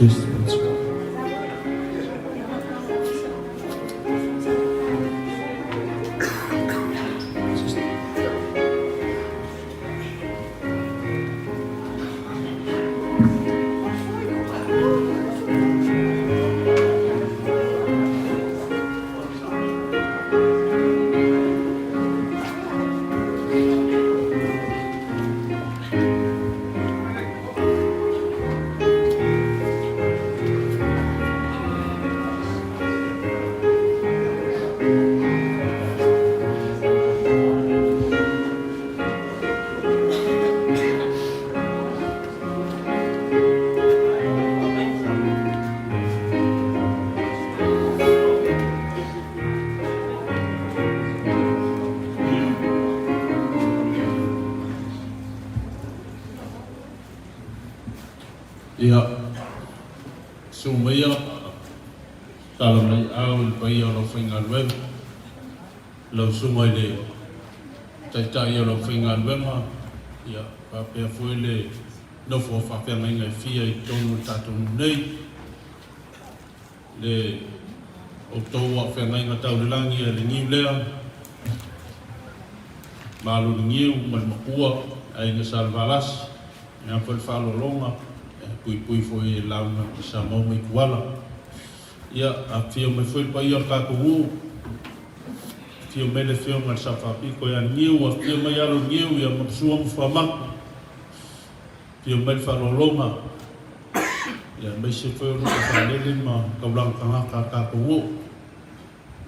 Test. Ia, susu maia, tala mai au i le paia o lau faigaluega, lau susuga i le Taitai o lau faigaluega, ia, faapea foi le nofo a faafeagaiga e fia i totonu o le tatou nuu nei, le outou faafeagaiga tau le lagi a le niu lea, Malo le niu ma le makua, Aiga Salevalasi, e ao foi le faaaloaloga, e puipui foi e lauga i Samoa ma Ituala. Ia, afifio mai foi le paia o le tatou nuu, afio mai le Afioga i le Sao Faapito ia Niu, afifio mai alo Niu ia Maposua ma Fuamaku, afio mai le faaaloaloga, ia aemaise foi o nuu faalele ma taulaga tagata a le tatou nuu.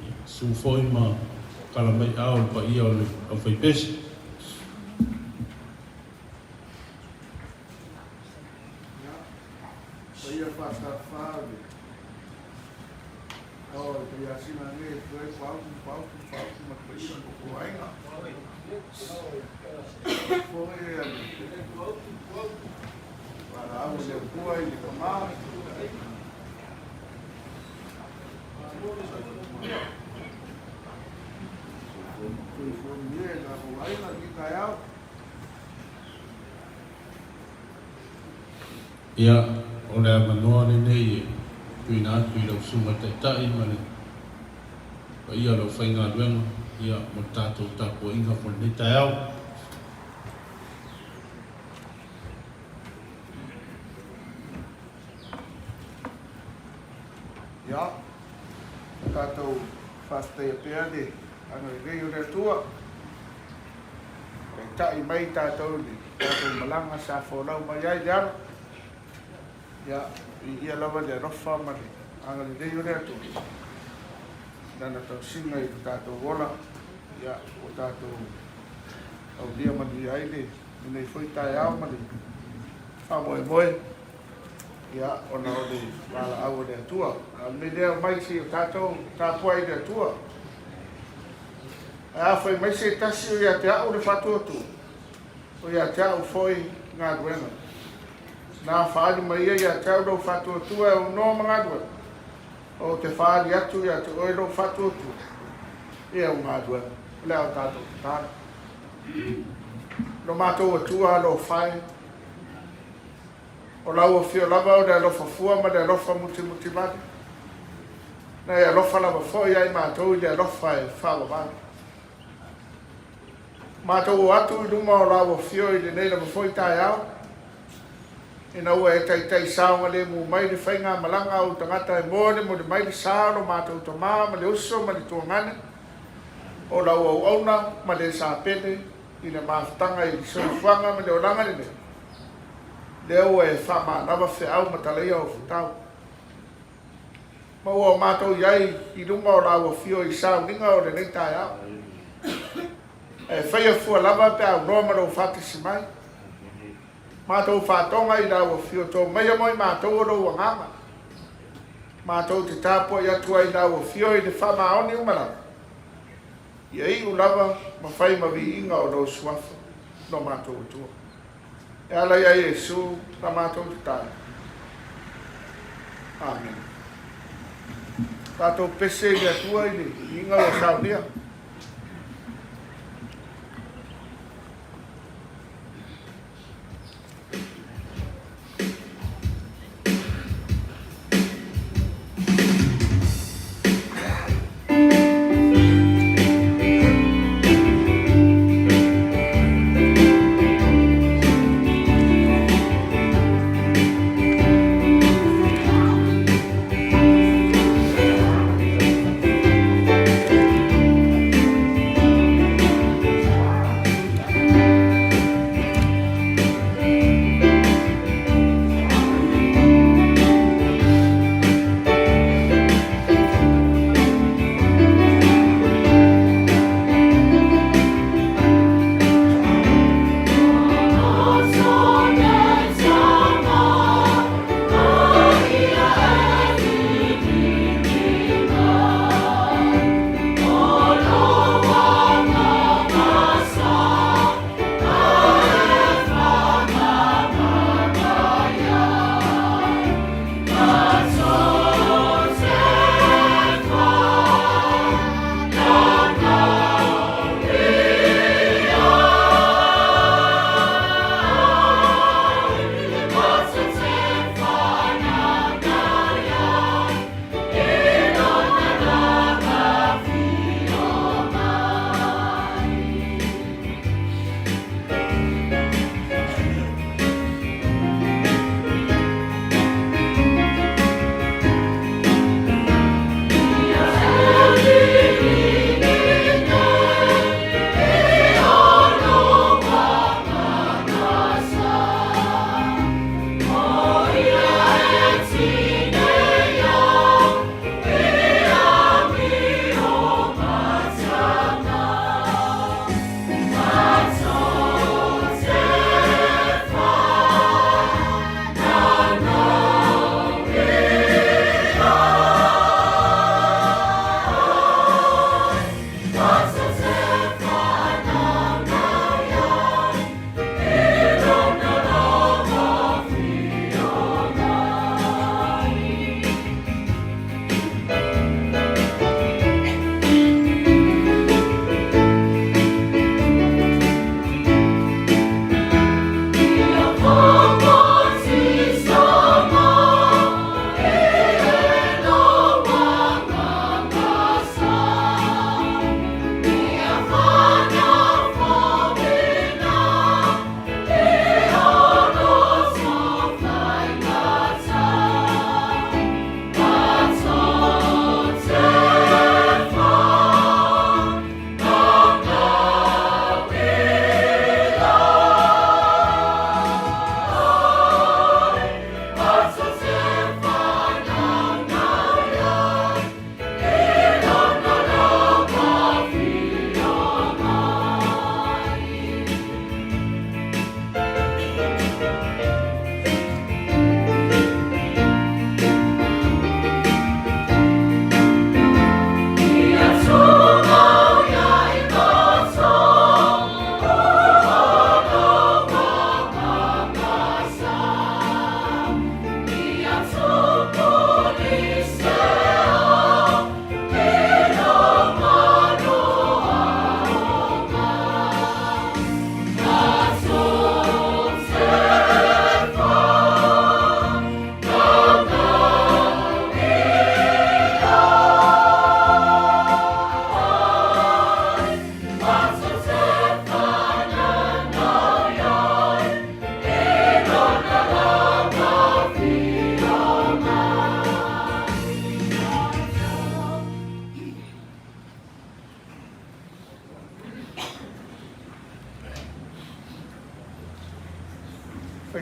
Ia, susu foi ma tala mai ao le paia o le aufaipese. Ia, paia faatafa o le ao o le Paiasina nei e fua ai Pautu, Pautu, Pautu ma le paia o aiga. Foi a le valaau a le Atua i le tama. Soifua manuia i la tou aiga i lenei taeao. Ia, o le avanoa lenei e tuuina atu i lau Susuga Taitai ma le paia o le aufaigaluega, ia, mo le tatou tapuaiga mo lenei taeao. Ia, tatou faafetaia pea le agalelei o le Atua. Taitai mai tatou i le tatou malaga sa folau mai ai le ala. Ia, viia lava le alofa ma le agalelei o le Atua i Lana tausiga i lo tatou ola, ia, ua tatou aulia manuia ai lenei foi taeao ma le faamoemoe, ia, ona o le valaau a le Atua. A o le mea lea, omai se i o tatou tapuai i le Atua. Ae a fai mai se tasi o ia te au le faatuatua, o ia te au foi galuega. Na faaali mai ia ia te au lou faatuatua e aunoa ma galuega, ou te faaali atu ia te oe lou faatuatua e au galuega. O le a o tatou tatalo. Lo matou Atua alofa e, o lau afio lava o le alofa fua ma le alofa mutimutivale. Na e alofa lava foi ia i matou i le alofa e faavavau. Matou o atu i luma o lau afio i lenei lava foi taeao, ina ua e taitai saogalemu mai le faigamalaga a ou tagata e molimoli mai le sa o lo matou tama ma le uso ma le tuagane o lau auauna ma le sapele i le mafutaga i le soifuaga ma le olaga lenei, lea ua e faamanava feau ma talaia o futau. Ma ua matou i ai i luma o lau afio i sauniga o lenei taeao. Ae faia fua lava pe aunoa ma lou faatasi mai. Matou faatoga i lau afio tō maia mo i matou o lou agaga. Matou te tapuai atu ai i lau afio i le faamaoni uma lava. Ia iu lava ma fai ma viiga o lou suafa, lo matou Atua. E ala ia Iesu la matou tatalo. Amene. Tatou pese i le Atua i le viiga ua saunia.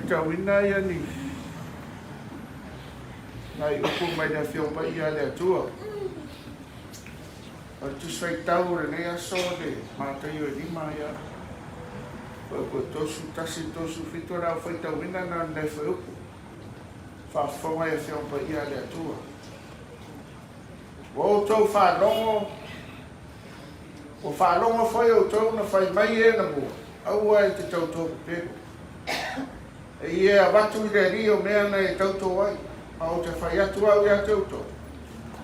Faitauina ia ni nai upu mai le Afioga Paia a le Atua. O le Tusi Faitau o lenei aso o le Mataio e lima ia fuaiupu e 31, 37 o le a ou faitauina na o ni nai fuaiupu. Faafofoga i Afioga Paia a le Atua. Ua outou faalogo, ua faalogo foi outou na fai mai e na mua, aua e te tautō pepelo. E ia e avatu i le Alii o mea na e tautō ai, ma ou te fai atu au ia te outou,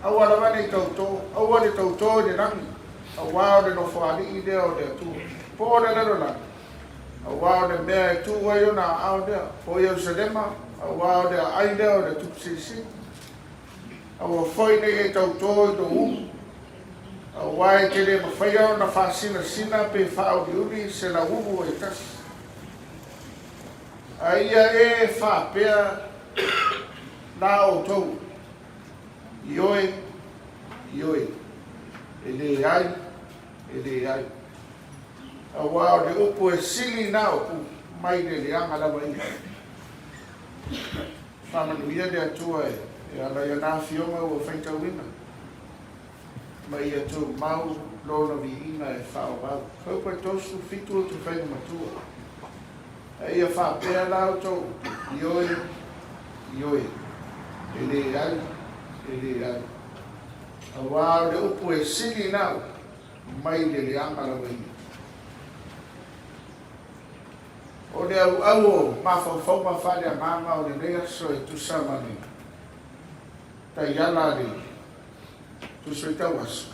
aua lava nei tautō, aua le tautō i le lagi, auā o le nofoalii lea o le Atua, po o le lalolagi, auā o le mea e tū ai ona aao lea, po o Ierusalema, auā o le aai lea o le Tupu Silisili. Aua foi nei e tautō i lou ulu, auā e te le mafaia ona faasinasina pe faauliuli se lauulu e tasi. A ia e faapea la outou, Ioe, ioe, e leai, e leai, auā o le upu e sili na upu mai le leaga lava ia. Faamanuia le Atua e ala i ana Afioga ua faitauina, ma ia tumau Lona viiga e faaauau. Faupa 37 o te faiga matua. A ia faapea la outou, Ioe, ioe, e leai, e leai. Auā o le upu e sili na upu mai le leaga lava ia. O le auau o mafaufauga faaleagaga o lenei aso e tusa ma le taiala a le Tusi Faitau Aso,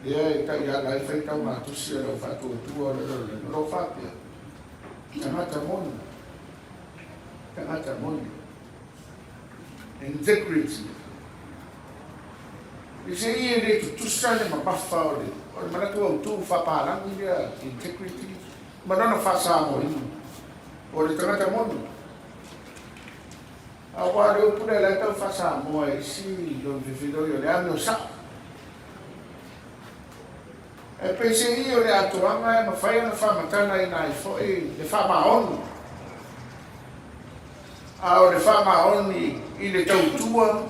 lea e taiala ai faitauga tusi a le Au Faatuatua o le Lalolagi, o lo o faapea, Tagata moni, tagata moni, integrity. I se i e le tutusa le mamafa o le, o le manatu autū faapalagi lea, integrity, ma lona faa-Samoaina o le tagata moni. Aua o le upu lea la e tau faa-Samoa e isi lona fefiloi o le amio sao. E peiseai o le atoaga e mafai ona faamatalaina ai foi le faamaoni, a o le faamaoni i le tautua,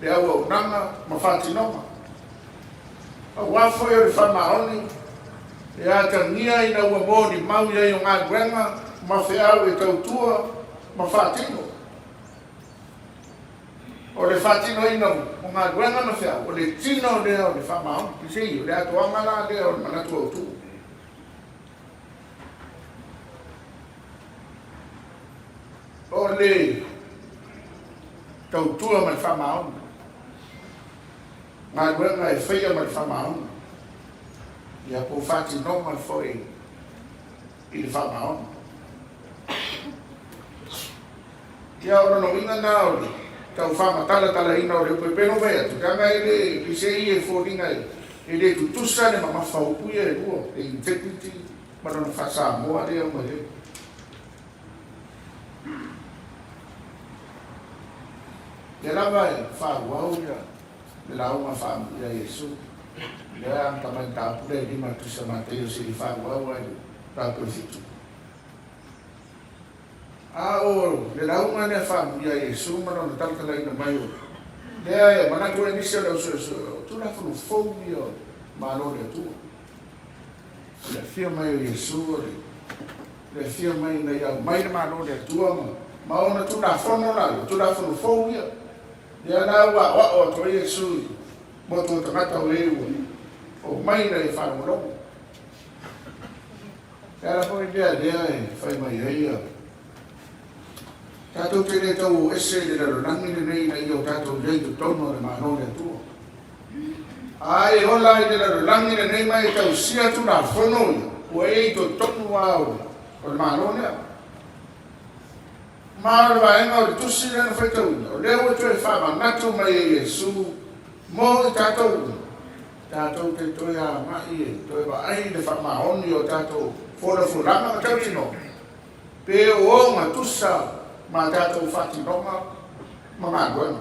le auaunaga ma faatinoga. Aua foi o le faamaoni e atagia ina ua molimau i ai o galuega ma feau e tautua ma faatino. O le faatinoina o galuega ma feau, o le tino lea o le faamaoni. Peiseai, o le atoaga la lea o le manatu autu. O le tautua ma le faamaoni. Galuega e faia ma le faamaoni. Ia po o faatinoga foi i le faamaoni. Ia, o lona uiga lena o le tau faamatalatalaina o le upu e pei ona ou fai atu, leaga e le, peiseai e foliga e le tutusa le mamafa o upu ia e lua, le integrity ma lona faa-Samoa lea e aumai ai. Lea lava e faaauau ia le lauga faamuia a Iesu, lea amata mai le mataupu lea e lima i le Tusi a Mataio seia faaauau ai le mataupu e fitu. A o le lauga lea faamuia a Iesu ma lona talatalaina mai o lea e manatu ai nisi o le au suesue, o Tulafono fou ia o le Malo o le Atua. O le afio mai o Iesu o le afio mai ina ia aumai le Malo o le Atua ma ona Tulafono la ia, o Tulafono fou ia. Lea la ua aoao atu ai Iesu i motu o tagata o e ua omai ina ia faalogologo. E ala foi lea lea e fai mai ai ia tatou te le tau o ese i le lalolagi lenei ina ia o tatou i ai i totonu o le Malo o le Atua. A e ola i le lalolagi lenei ma e tausia Tulafono ia, ua e i totonu lava o le Malo lea. Ma o le vaega o le tusi lea na faitauina, o lea ua toe faamanatu mai e Iesu mo i tatou uma, tatou te toe agai e toe vaai i le faamaoni o tatou folafolaga ma tautinoga, pe o ogatusa ma tatou faatinoga ma galuega.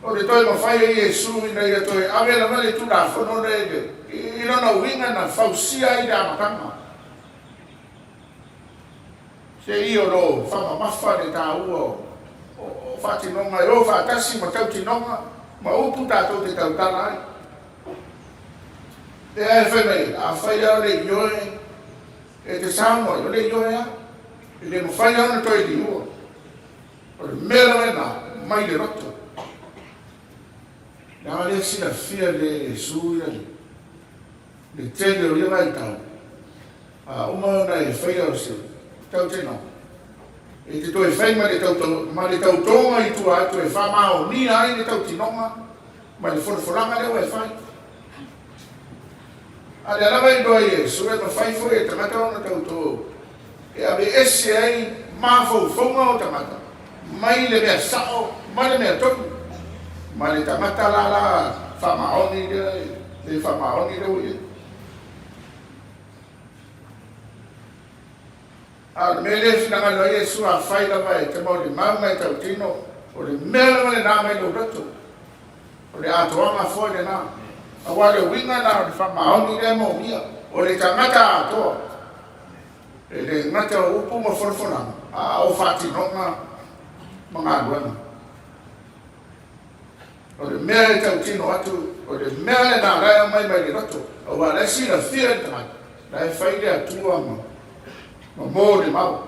O le toe mafai e Iesu ina ia toe ave lava le Tulafono lea i lona uiga na fausia ai i le amataga. Seia o lo o faamamafa le taua o faatinoga e o faatasi ma tautinoga ma upu tatou te tautala ai. Lea e fai mai, afai lava o le ioe e te saunoa ai, o le ioe lava. E le mafai lava ona toe liua. O le mea lava lena, mai le loto. Leaga lea e silafia e Iesu ia le tele o ia vaitau. A uma ona e faia o se tautinoga, e te toe fai ma le ma le tautoga i tua atu e faamaonia ai le tautinoga ma le folafolaga lea ua e fai. A lea lava e iloa e Iesu e mafai foi e tagata ona tauto e aveese ai mafaufauga o tagata mai le mea sao ma le mea tonu, ma le tagata la la faamaoni lea le faamaoni lea ua i ai. A o le mea lea e finagalo ai Iesu, afai lava e te molimau ma e tautino, o le mea lava lena mai lou loto, o le atoaga foi lena. Aua o le uiga lena o le faamaoni lea e moomia, o le tagata atoa, e le gata o upu ma folafolaga, a o faatinoga ma galuega. O le mea e tautino atu, o le mea lena la e aumai mai le loto, aua o la e silafia e le tagata, la e fai le Atua ma, ma molimau.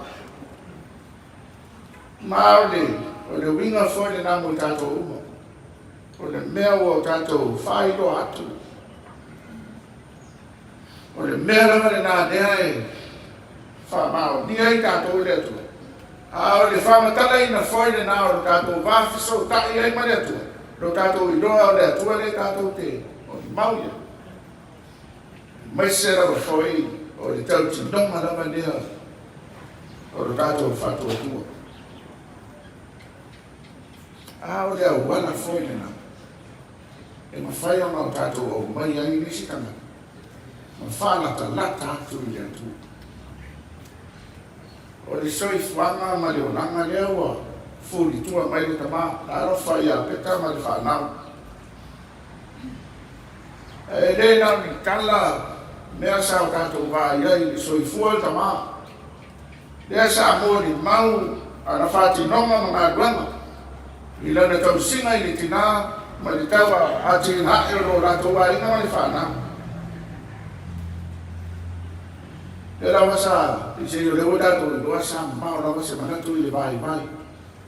Ma o le, o le uiga foi lena mo i tatou uma. O le mea ua o tatou faailoa atu. O le mea lava lena lea e faamaonia ai tatou i le Atua. A o le faamatalaina foi lena o lo tatou va fesootai ai ma le Atua, lo tatou iloa o le Atua lea tatou te molimau i ai. Aemaise lava foi o le tautinoga lava lea o lo tatou faatuatua. A o le auala foi lena e mafai ona o tatou aumai ai nisi tagata ma faalatalata atu i le Atua. O le soifuaga ma le olaga lea ua fulitua mai le tama alofa ia Peta ma le fanau. E le na o ni tala mea sa o tatou vaai ai i le soifua o le tama. Lea sa molimau ana faatinoga ma galuega i lana tausiga i le tina ma le tau atinae o lo latou aiga ma le fanau. Lea lava sa peiseai o lea ua tatou iloa sa mamao lava se manatu i le vaivai,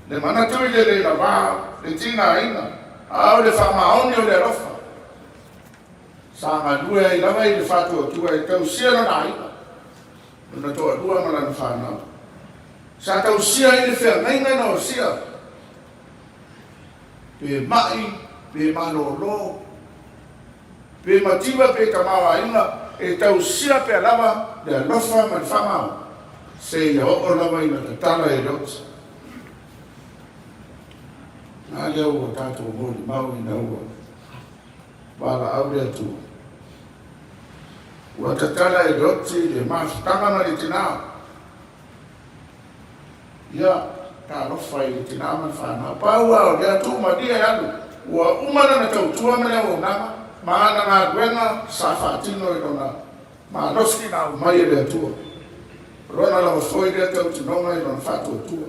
le manatu i le le lavā, le tigaina, a o le faamaoni o le alofa. Sa galue ai lava i le faatuatua e tausia lona aiga, lona toalua ma lana fanau. Sa tausia ai le feagaiga na osia, pe ma'i, pe malōlō, Pe mativa pe tamaoaiga, e tausia pea lava le alofa ma le faamao, seia oo lava ina tatala e le oti. A lea ua tatou molimau ina ua valaau le Atua. Ua tatala e le oti le mafutaga ma le tinā. Ia, talofa i le tinā ma le fanau. Pau lava o lea tuu malie e alu, ua uma lana tautua ma le auaunaga ma ana galuega sa faatino i lona malosi na aumai e le Atua. O lona lava foi lea tautinoga i lona faatuatua.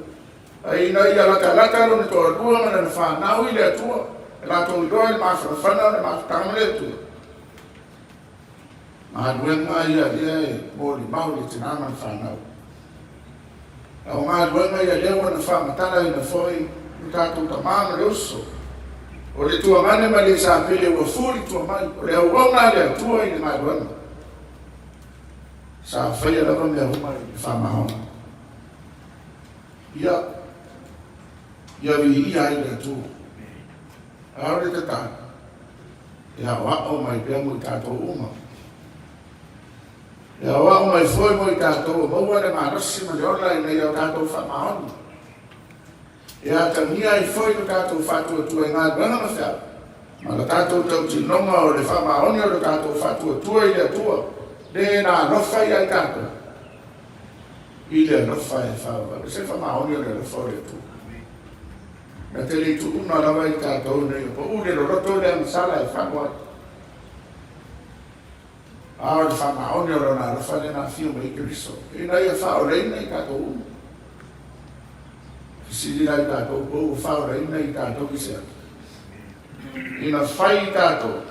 A ina ia latalata lona toalua ma lana fanau i le Atua, e latou iloa i le mafanafana o le mafutaga ma le Atua, Galuega ia lea e molimau i le tina ma le fanau. A o galuega ia lea ua na faamatalaina foi lo tatou tama ma le uso. O le tuagane ma le Isapele ua fuli tua mai, o le auauna a le Atua i le galuega. Sa faia lava mea uma i le faamaoni. Ia, ia viia ai le Atua. A o le tatalo, E aoao mai pea mo i tatou uma. E aoao mai foi mo i tatou o maua le malosi ma le ola ina ia o tatou faamaoni. E atagia ai foi lo tatou faatuatua i galuega ma feau, ma la tatou tautinoga o le faamaoni o lo tatou faatuatua i le Atua, le na alofa ia i tatou, i le alofa e faavavau. E se faamaoni o le alofa o le Atua. Na te le i tuuna lava i tatou ina ia pau le loloto le agasala e fagu ai. A o le faamaoni o Lona alofa lea na afio mai ai Keriso, ina ia faaolaina i tatou uma. Fesili la i tatou po ua faaolaina i tatou i se ata. Ina fai i tatou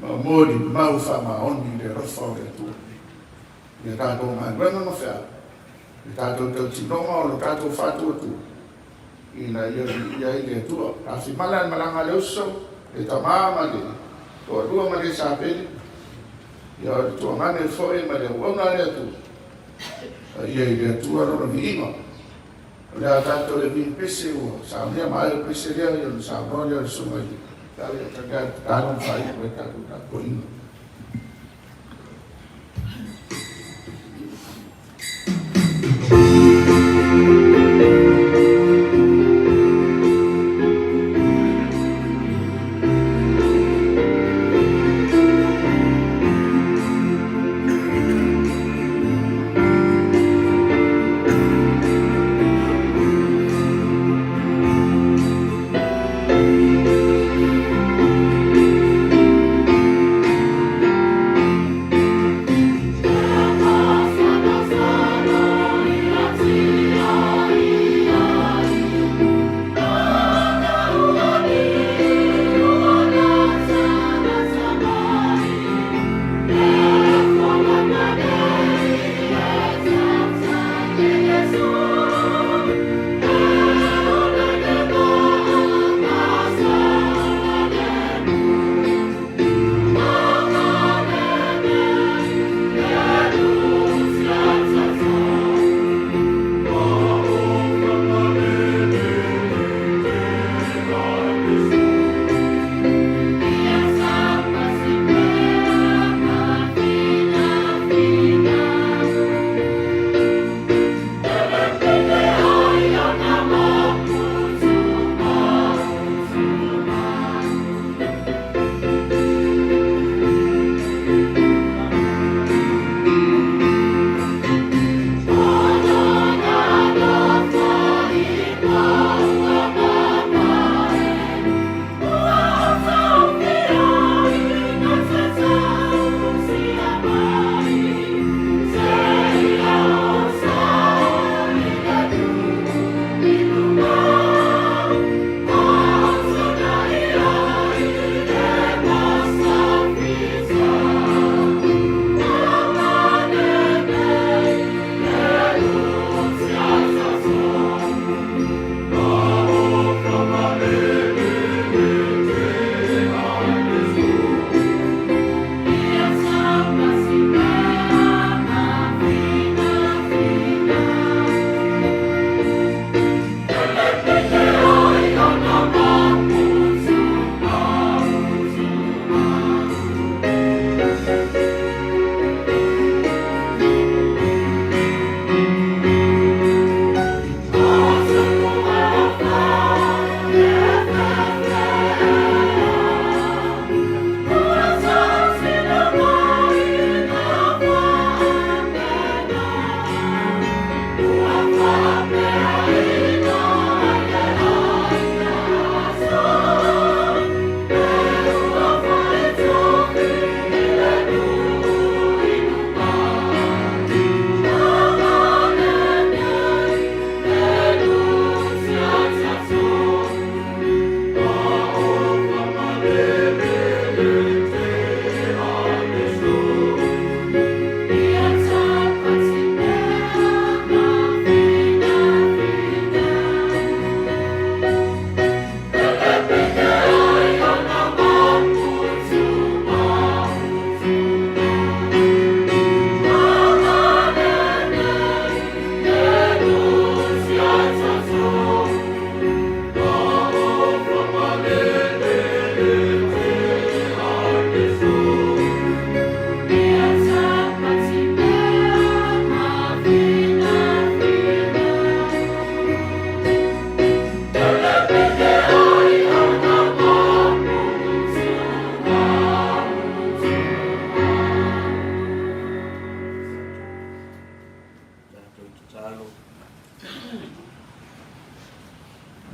ma molimau faamaoni i le alofa o le Atua i a tatou galuega ma feau, i le tatou tautinoga o lo tatou faatuatua ina ia viia ai le Atua. Tafimala le malaga a le uso, le tama ma le toalua ma le sapele, ia o le tuagane foi ma le auauna a le Atua. Paia i le Atua Lona viiga. O le a tatou le vili pese ua saunia ma ai o pese lea ia ona saunoa lea o le Susuga i le Tale o Taliai le tatalo ma faaiu ai tatou tapuaiga.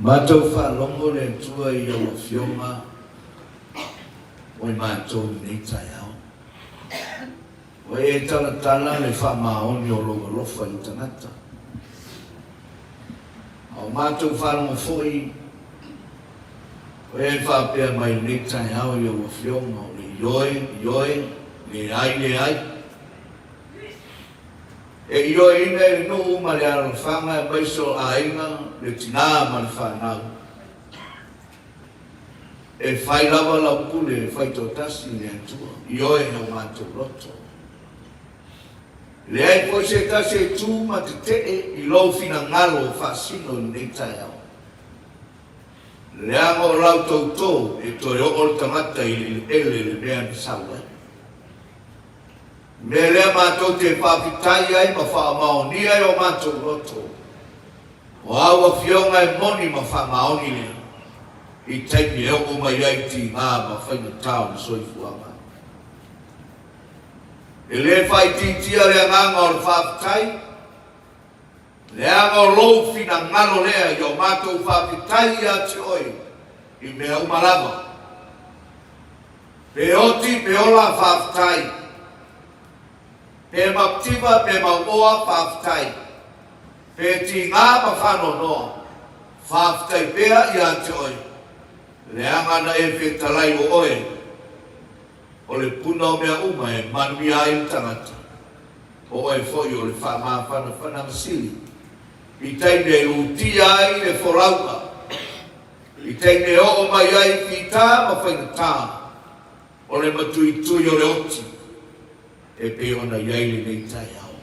Matou faalogo le Atua i lau Afioga mo i matou i lenei taeao. Ua e talatala le faamaoni o lou alofa i tagata. A ua matou faalogo foi o e faapea mai i lenei taeao i au Afioga, o le ioe, ioe, leai, leai. E ioeina e le nuu ma le alalafaga aemaise o aiga, le tina ma le fanau. E fai lava lau pule e fai toatasi i le Atua, ioe e o matou loto. Leai foi se tasi e tu ma tetee i lou finagalo faasino i lenei taeao. Leaga o lau toutou e toe oo le tagata i le eleele i le mea na sau ai. Mea lea matou te faafetai ai ma faamaonia e o matou loto, o āu afioga e moni ma faamaoni lea, i taimi e oo mai ai tiga ma faigata o le soifuaga. E le faaitiitia le agaga o le faafetai, leaga o lou finagalo lea i o matou faafetai ia te oe i mea uma lava. Pe oti pe ola, faafetai. Pe maputiva pe mauoa, faafetai. Pe tiga ma faanoanoa, faafetai pea ia te oe, leaga na e fetalai o oe. O le puna o mea uma e manuia ai le tagata, o oe foi o le faamafanafanaga sili i taimi e lutia ai le folauga, i taimi e oo mai ai fita ma faigata o le matuitui o le oti e pei ona i ai lenei taeao.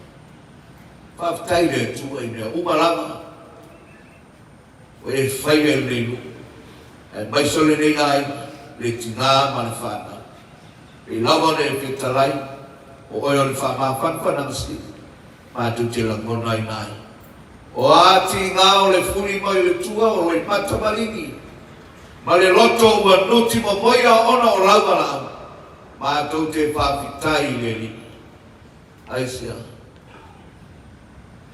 Faafetai i le Atua i mea uma lava. O e faia i lenei nuu, aemaise o lenei aiga, le tina ma le fanau. Pei lava ona e fetalai, o oe o le faamafanafanaga sili, matou te lagonaina ai. O a tiga o le fuli mai o le tua o loimata maligi, ma le loto ua nuti momoia ona o lau valaau, matou te faafetai i le Alii. Aisea?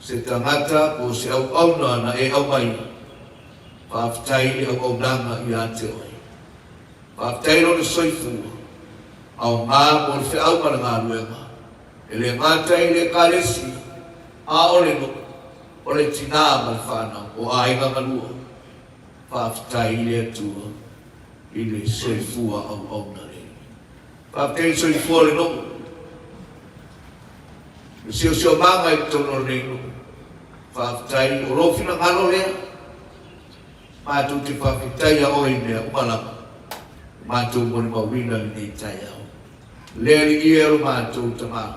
Se tagata po o se auauna na e aumaia, faafetai i le auaunaga ia te oe. Faafetai lona soifua, aoga mo le feau ma le galuega, e le gata i le Ekalesia, a o le nuu, o le tina ma le fanau, o aiga galua. Faafetai i le Atua i le soifua auauna lea. Faafetai le soifua o le nuu, le siosiomaga i totonu o lenei nuu. Faafetai o lou finagalo lea. Matou te faafetaia oe i mea uma lava ua matou molimauina i lenei taeao. Le Alii e o lo matou Tama,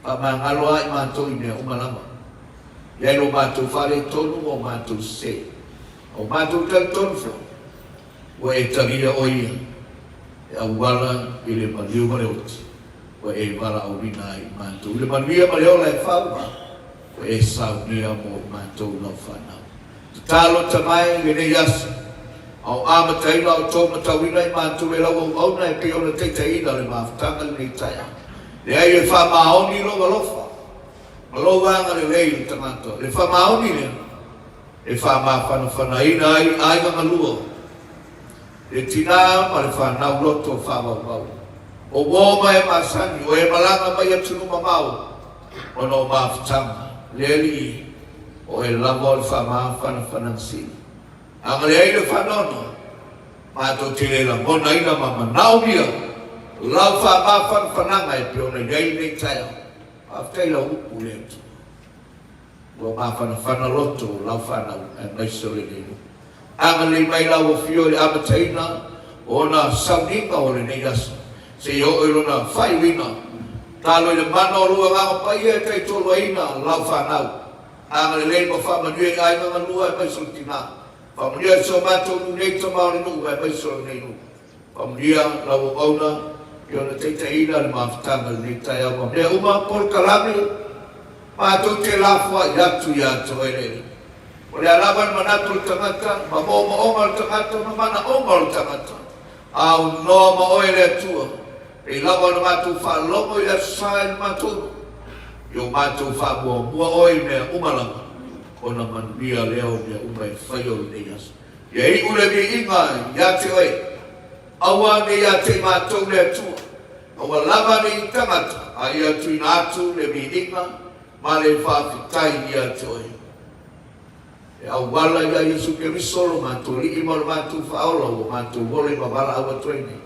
faamagalo lava i matou i mea uma lava. I ai lo matou faaletonu ma o matou sese, a o matou talitonu foi, Ua e talia ʻo ia e auala i le maliu ma le oti, ua e valaauina ai i matou i le manuia ma le ola e fau, ua e saunia mo i matou lau fanau. Tatalo tamae i lenei aso, a o amataina o tou matauina i matou e lau auauna e pei ona taitaiina le mafutaga i lenei taeao. Leai e faamaoni lou alofa ma lou agalelei i le tagata, le faamaoni lea, E faamafanafanaina ai aiga galua, le tina ma le fanau loto faavauvau. O uo ma e masani, o e malaga mai atunuu mamao ona o mafutaga. Le Alii, o e lava o le faamafanafanaga sili. Agalelei le faanoanoa, matou te le lagonaina ma manaomia lau faamafanafanaga e pei ona i ai lenei taeao. Faafetai lau upu le Atua. Ua mafanafana loto o lau fanau aemaise o lenei nuu. Agalelei mai lau Afio i le amataina o ona sauniga o lenei aso, seia oo i lona faaiuina. Talo i le mana o lou Agaga Paia e taitoluaina lau fanau. Agalelei ma faamanuia i aiga galua aemaise o le tina. Faamanuia i si o matou nuu nei tama o le nuu aemaise o lenei nuu. Faamanuia lau auauna i ona taitaiina le mafutaga i lenei taeao ma mea uma polokalame matou te lafoai atu ia te oe le Alii. O le a lava le manatu o le tagata, ma moomooga o le tagata, ma manaoga o le tagata, a aunoa ma oe le Atua, pei lava ona matou faalogo i le Aso Sa i le matou nuu, i o matou faamuamua oe i mea uma lava, ona manuia lea o mea uma e faia o lenei aso. Ia iu le viiga ia te oe, aua ne i ia te i matou le Atua, aua lava ne i tagata, a ia tuuina atu le viiga ma le faafetai ia te oe. E auala ia Iesu Keriso lo matou Alii ma lo matou Faaola ua matou ola i ma valaau atu ai nei.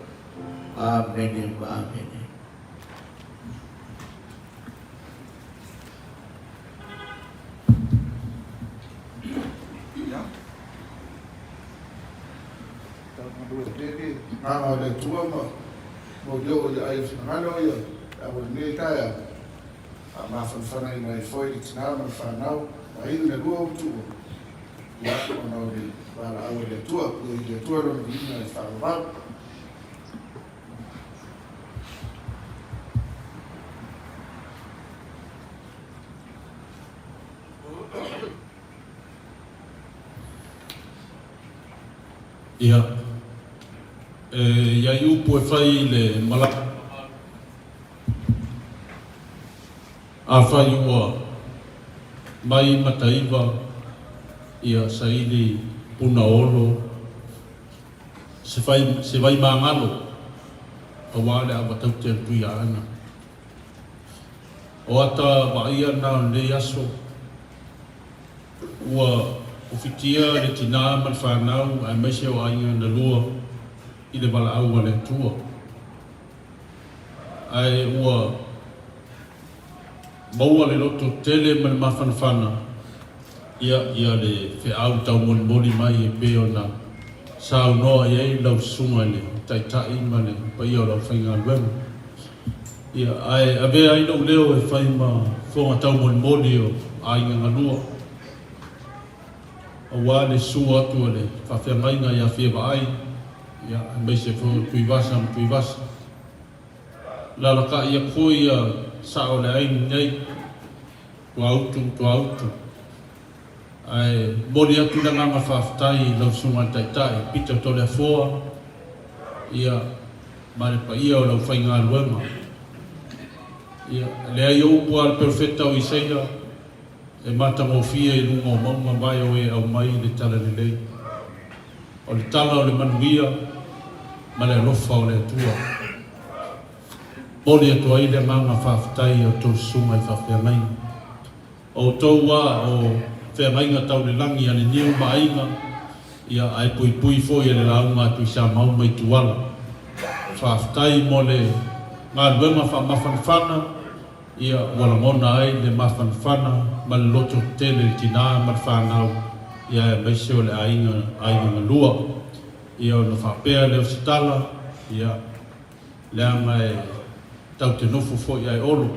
Amene ma amene. Ia. Tau galue pea le agaga o le Atua ma maulio i aai o finagalo ia le au o lenei taeao. Faamafanafanaina ai foi le tina ma le fanau ma aiga na lua ua tuua, ia, ona o le valaau a le Atua, ia i le Atua lona viiga e faavavau. Ia, e i ai upu e fai i le malaga. Afai ua mai Mataiva ia saili Punaolo se fai se vaimagalo aua le avataute a le Tuiaana. O ata vaaia na o lenei aso ua ofitia le tina ma le fanau aemaise o aiga na lua i le valaau a le Atua. Ae ua maua le loto tele ma le mafanafana ia ia le feau taumolimoli mai e pei ona saunoa i ai lau susuga i le Taitai ma le paia o le aufaigaluega. Ia, ae avea ai lou leo e fai ma fofoga taumolimoli o aiga galua, aua le susu atu o le faafeagaiga ia Fiavaai, ia, aemaise foi o Tuivasa ma Tuivasa. Lalakaʻi aku foi ia Sao o le Aini nei, Tuautu ma Tuautu. Ae momoli atu le agaga faafetai i lau Susuga i le Taitai, Peter Toleafoa, ia, ma le paia o le aufaigaluega. Ia, e leai o upu a le Perofeta o Isaia, e matagofie i luga o mauga vae o e aumai le talalelei. O le tala o le manuia ma le alofa o le Atua. Momoli atu ai le agaga faafetai i a outou susuga i faafeagaiga. O outou a o feagaiga tau le lagi a le niu ma aiga, ia ae puipui foi e le lauga a Tuisamau ma Ituala. Faafetai mo le galuega faamafanafana, ia ua lagona ai le mafanafana ma le loto tele i le tina ma le fanau, ia aemaise o le aiga, aiga galua. Ia ona faapea lea o se tala, ia leaga e tau te nofo foi ae olo,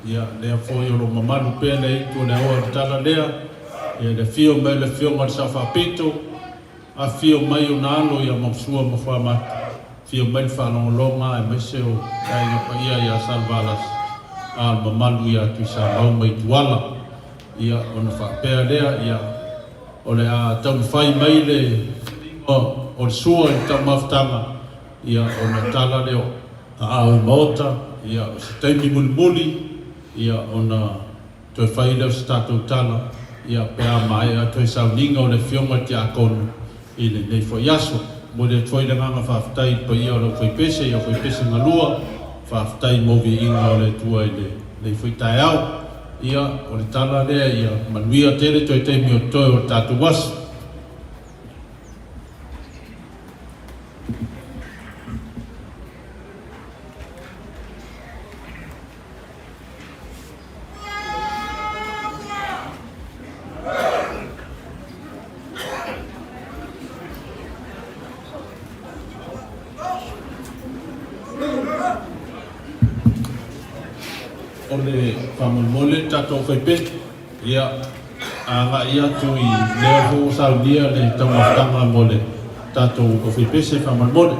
ia lea foi o lo o mamalu pea le aitu o le aoa i le tala lea, ia le afio mai o le afioga i le Sao Faapito, afifio mai ona alo ia Mausua ma Fuamatu, afio mai le faalogologa aemaise o le aiga paia ia Salevalasi, a o le mamalu ia Tuisamau ma Ituala. Ia ona faapea lea, ia o le a taumafai mai le filiga o le sua i le taumafataga, ia ona tala lea o aao i maota, ia o se taimi mulimuli, ia ona toe fai lea o se tatou tala, ia pe a maea toe sauniga o le Afioga i le Tiakono i lenei foi aso. Momoli atu foi le agaga faafetai i le paia o le aufaipese, i aufaipese galua, faafetai mo viiga o le Atua i lenei foi taeao. Ia, o le tala lea, ia manuia tele toe taimi o totoe o le tatou aso. O le faamolemole le tatou faipese, ia agai atu i lea foi ua saunia le taumafataga mo le tatou aufaipese faamolemole.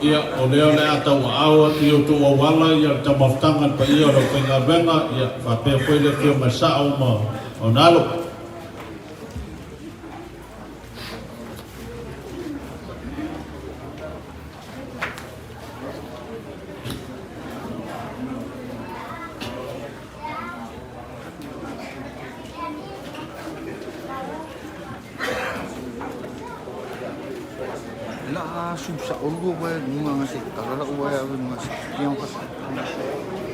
Ia, o lea o le a tauaao atu i outou auala ia le taumafataga a le paia o le aufaigaluega, ia faapea foi le afio mai Sao ma ona alo. La a su sa o lua uaea i luga aga se i tatala la'u uaea ave i luga se i.